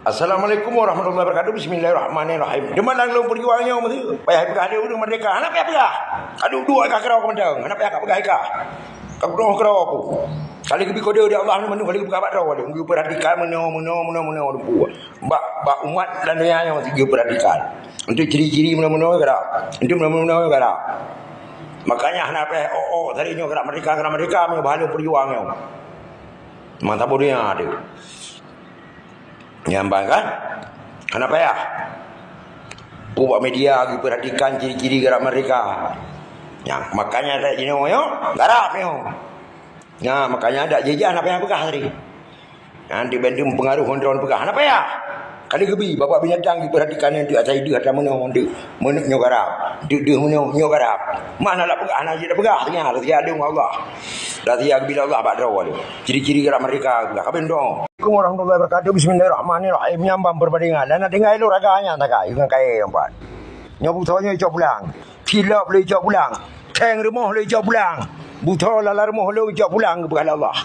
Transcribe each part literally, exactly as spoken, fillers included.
Assalamualaikum warahmatullahi wabarakatuh. Bismillahirrahmanirrahim. Di malam lôn peujuang nyoe meusti payah peugah lé ureueng merdeka. Hana payah peugah. Ka duek-duek ka keudroe keumantong. Hana payah ka peugah ika. Ka keudroe keudroe ku. Kali geubi kode di Allah ni mandum kali geupeugah bak droe lé. Geupeurhatikan meunoe, meunoe, meunoe, meunoe, meunoe. Bak, bak umat dan donya nyoe meusti geupeurhatikan. Untuk ciri-ciri meunoe-meunoe geura. Untuk meunoe-meunoe geura. Makanya hana payah oh-oh tadi nyoe geura merdeka, geura merdeka meunyoe bah lôn peujuang nyoe. Mantap dunia tu. Nyang ban kan? Hana payah. Pu bak media geupeurhatikan ciri-ciri gerak merdeka. Nyang makanya tak jinoe nyoe, garap nyoe. Nah, makanya tak jijak hana payah peugah tadi. Nanti bandum pengaruh kontrol peugah. Hana payah. Kali geubi, bapak binatang geupeurhatikan nanti asai deuh atau meunoe nanti. Meuneuk nyoe garap, deuh-deuh meunoe nyoe garap. Mana lah peugah, hana jeuet peugah, teunyata, teunyata deungon Allah. Dah siap bila Allah bak droe lé. Ciri-ciri gerak merdeka, gerak kabin dong. Assalamualaikum warahmatullahi wabarakatuh. Bismillahirrahmanirrahim. Nyang ban perbandingan. Dan nak tinggai lôn raga nyan takai ngon kayée nyan pat. Nyoe butho nyoe icok pulang. Silop lé icok pulang. Theng rumoh lé icok pulang. Butho lala rumoh lé icok pulang geupeugah lé Allah.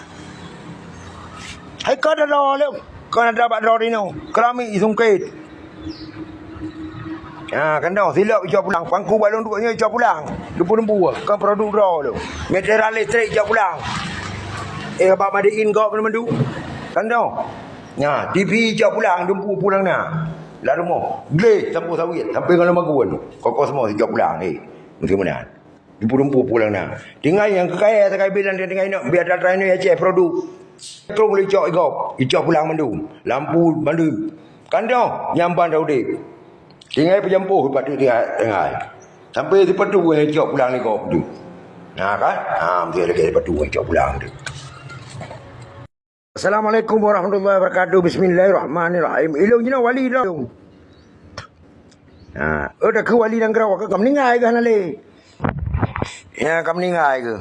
Hai ka dalo lé. Ka na bak droe inoe. Keramik isungkét. Ha, kandong silop icok pulang, pangku bak lôn duek nyoe icok pulang. Dumpu-dumpu, kon produk droe lôn. Meteran listrik icok pulang. Eh, bak made in gob mandum. Kandong. Nya, T V icok pulang, dumpu pulang na. Lam rumoh, gleh sampôh sawit, sampoe ngon leumagun. Koko seumua icok pulang, eh. Meusti meunan. Dumpu-dumpu pulang na. Tinggai nyang keu kayée sagai bilang dia tinggai inong, biar atra-atra inong Aceh produk. Trong lé icok igob, icok pulang mandum. Lampu mandum. Kandong nyang ban udeb. Tinggai peujampoh bak tinggai. Sampai sipatu icok pulang lé gob tu. Nah kan? Ha, mesti lagi sipatu icok pulang tu. Assalamualaikum warahmatullahi wabarakatuh. Bismillahirrahmanirrahim. Ilong jinoe wali lom. Ha, oh, dah ke wali nanggroe ke kam ninggai ke hana lé? Ya, kam ninggai ke?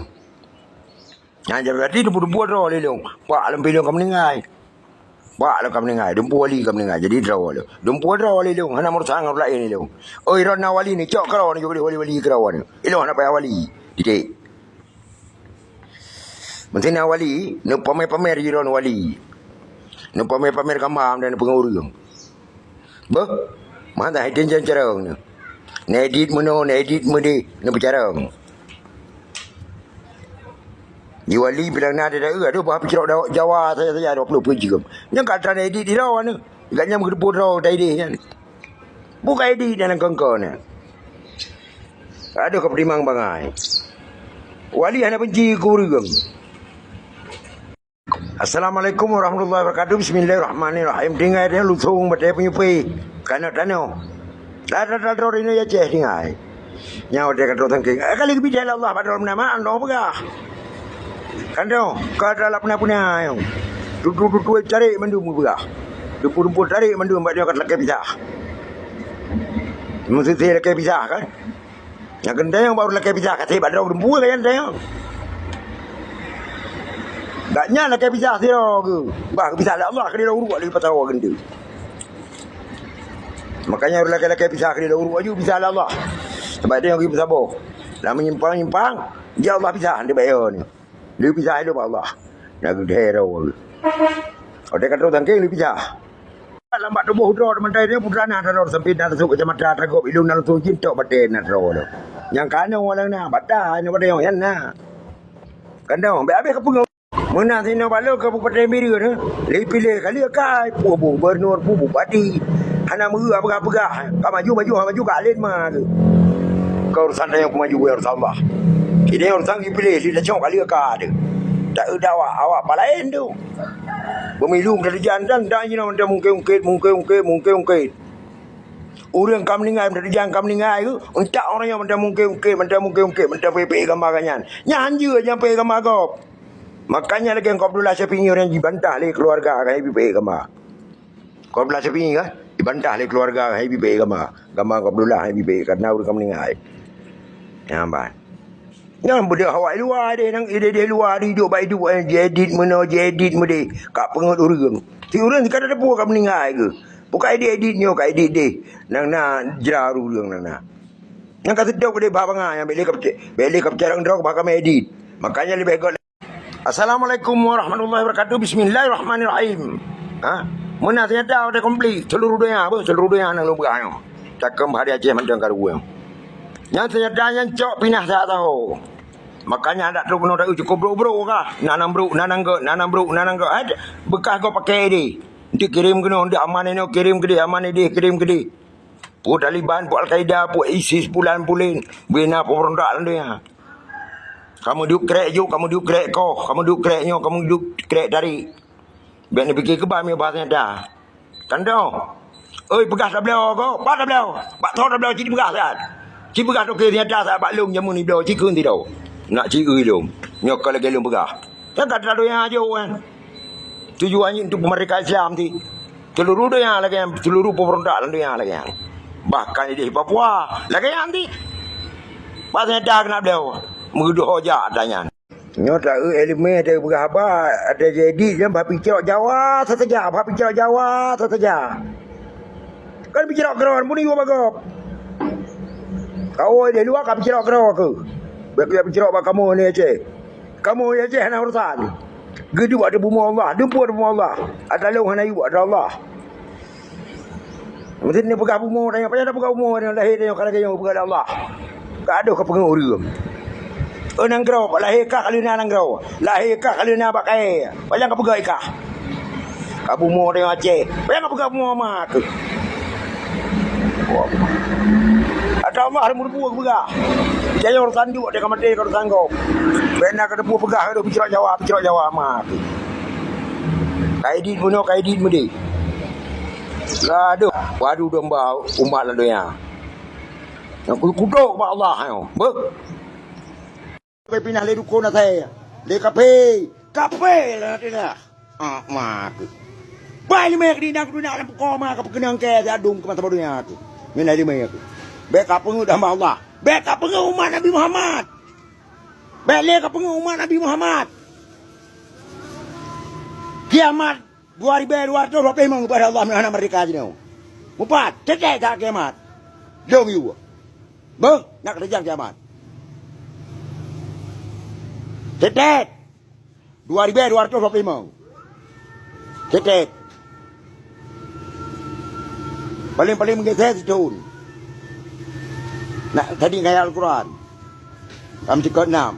Ha, jadi berarti dumpu-dumpu droe lé lông. Pak lom pilong kam ninggai. Pak lom kam ninggai. Dumpu wali kam ninggai. Jadi droe lé. Dumpu droe lé lông. Hana meurusak ngon ureueng laén lé lông. Oi, rona wali ni cok keudroe ni, wali-wali keudroe ni. Ilong hana payah wali. Titik. Meusti na wali, neupamer-pamer jih droe wali. Neupamer-pamer gamba dan peungeureueng. Beuh, mantah hai jan carông nyoe. Neudit meunoe, neudit meudeh, neupeucarông. Di wali bilang na ada, ada, aduh, bah picrok Jawa saja-saja dua puluh peuet jeuem. Nyang ka atra neudit di droe nyoe. Gak nyang geudeupu droe tadi nyan. Bukai di dalam kongko nyoe. Aduh, keupeudimang bangai. Wali hana benci keu ureueng. Assalamualaikum warahmatullahi wabarakatuh. Bismillahirrahmanirrahim. Tinggai dia lusong batée penyupi. Kana tanoh. Dah, dah, dah, dah, ini Aceh tinggai. Nyawa dia kata tangking. Eh, kali kebidai Allah pada dalam nama anda peugah. Kan tu, kata lah pernah-pernah yang. Tutu-tutu cari mandum peugah. Tupu-tupu cari mandum bak dia kata lakée pisah. Mesti lakée pisah kan? Nyang keunteng baru lakée pisah, ka sibak droe geudeumpue ka nyang keunteng. Gak nyan lakée pisah sidroe geuh. Bah, pisah lé Allah keudroe uruek lagi patau geunteng. Makanya ureueng lakée-lakée pisah keudroe uruek aju pisah lé Allah. Sebab dia geuh peusaboh. Lam menyimpang-nyimpang, ya Allah pisah, dia bayar ni. Lheueh pisah ilong bak Allah. Na geudeh roh. Watée ka troh tangkeng lheueh pisah. Lam bak tuboh droe teumantong nyoe putra na droe sampai na teusok kacamata tagôp ilong na langsung jin tok batée na droe. Nyang kanoe walang na bata nyoe batée nyan na. Kandong, bèk habéh kapeungoh. Meunan sinoe bak lôn Kabupaten Bireuen, lheueh piléh kali akai, peue gubernur, peue bupati. Hana meuheueh peugah-peugah. Ka maju, maju, ka maju, ka alen ma. Ka urusan tanyoe peumaju, ya Rasulullah. Ini urusan geupiléh, di tacok kali ka ada. Tak ada awak, awak palaen tu. Pemilu meudarijang dan, dan jinoe mantong mungkét-ungkét, mungkét-ungkét, mungkét-ungkét. Ureueng ka meuninggai, meudarijang ka meuninggai, entak orang nyoe mantong mungkét-ungkét, mantong mungkét-ungkét, mantong peuék-peuék gamba ka nyan. Nyan han jeuet nyang peuék gamba gob. Makanya lagèe Abdullah Syafi'i orang jibantah lé keluarga kan, peuék gamba. Kau Abdullah Syafi'i kan? Dibantah lé keluarga hai bibék gama. Gama kau Abdullah hai bibék karena ureueng ka meuninggai. Nyan ban. Nyan beudôh awak luwa deh, nang idéh-idéh luwa deh, idop bak idop, eh, jiedit meunoe, jiedit meudéh. Ka peungeut ureueng. Si ureueng si ka teupeue ka meuninggai keuh. Bukai diedit nyoe, ka edit deh. Nang na jra ureueng nang na. Nang ka seudop deh bah bangai, bèk lé ka peucè-, bèk lé ka peucarông droe bah ka meuedit. Makanya leubeh göt Assalamualaikum warahmatullahi wabarakatuh. Bismillahirrahmanirrahim. Ha? Meunan seunjata watèe konflik, seuluruh donya, beuh, seuluruh donya nyang lôn peugah nyoe. Takheun bak di Aceh mantong ka ruweueng. Nyan seunjata nyan cok pinah saho. Makanya adak trok keunoe taeu cukôp brôk-brôk kah. Nanang brôk, nanang gèt, nanang brôk, nanang gèt. Hai, beukah gob pakèk deh. Eunteuk kirém keunoe, eunteuk aman inoe, kirém keudeh, aman ideh, kirém keudeh. Peue Taliban, peue Al-Qaeda, peue ISIS, pulan-pulen. Bina pemberontak lam donya. Kamu duek krek juk, kamu duek krek koh, kamu duek krek nyoe, kamu duek krek tarék. Bèk neupike keuban meunyoe bahasa nyata. Kan teuh? Oi, peugah tabloe ko, pat tabloe. Bak tho tabloe cit peugah saat. Cit peugah toke nyata saat bak lôn jameun ibloe cit kheun sidroe. Nak cit eu lôn. Nyoe ka lagèe lôn peugah. Kan ka tabloe nyang ajoe kan. Tujuan jih untuk peumerdeka Islam ti. Seluruh donya lagèe nyan, seluruh pemberontak lam donya lagèe nyan. Bahkan di Papua lagèe nyan ti. Bahasa nyata keunan beliau. Meududoe jak ata nyan. Nyoe taeu ileumèe, taeu peugah haba, ada jadi nyan bah picok Jawa sasaja, bah picok Jawa sasaja. Kan picok keudroe, bunoe yue bagop. Kawoe di luwa ka picok keudroe keuh. Bèk kujak picok bak kamoe ni Aceh. Kamoe ni Aceh hana urusan. Geuduek ateueh bumoe Allah, dumpeue ateueh bumoe Allah. Ata lôn hana yue ata Allah. Meusti neupeugah bumoe tanyoe, payah tapeugah bumoe tanyoe, lahé tanyoe ka lagèe nyoe peugah lé Allah. Ka adoh ka peungeut ureueng. Oh nanggroe, lahé kah ka lheueh na nanggroe, lahé kah ka lheueh na bak kayèe, payah ka peugah i kah. Ka bumoe tanyoe Aceh, payah ka peugah bumoe ma keuh. Ata Allah lé meureubu geupeugah. Tanyoe urusan duek, tanyoe ka maté ka urusan gob. Bèk na ka teupeue peugah, adoh picrok Jawa, picrok Jawa ma keuh. Ka idit bunoe, ka idit meudeh. Aduh, padu domba umat lam donya. Nyang kudok bak Allah nyoe. Beuh. Pinah lé dukon asai. Lé kaphé. Kaphé lah nanti dah. Ah, mati. Bai lima kali nak dunia lam koma ka pekeunang ke adum ke masa badunya tu. Mina lima tu. Bèk ka peungeut hamba Allah. Bèk ka peungeut umat Nabi Muhammad. Bèk lé ka peungeut umat Nabi Muhammad. Kiamat dua ribu dua ratus dua puluh lima ubak Allah meuhana merdeka jinoe. Mupat, tetek that kiamat. Dong yue. Beuh, nak keureuja kiamat. Tetek. Dua ribu dua ratus dua puluh lima. Tetek. Paling-paling meugeusé sithon. Nak tadi ngaya Al-Quran. Lam sikot enam.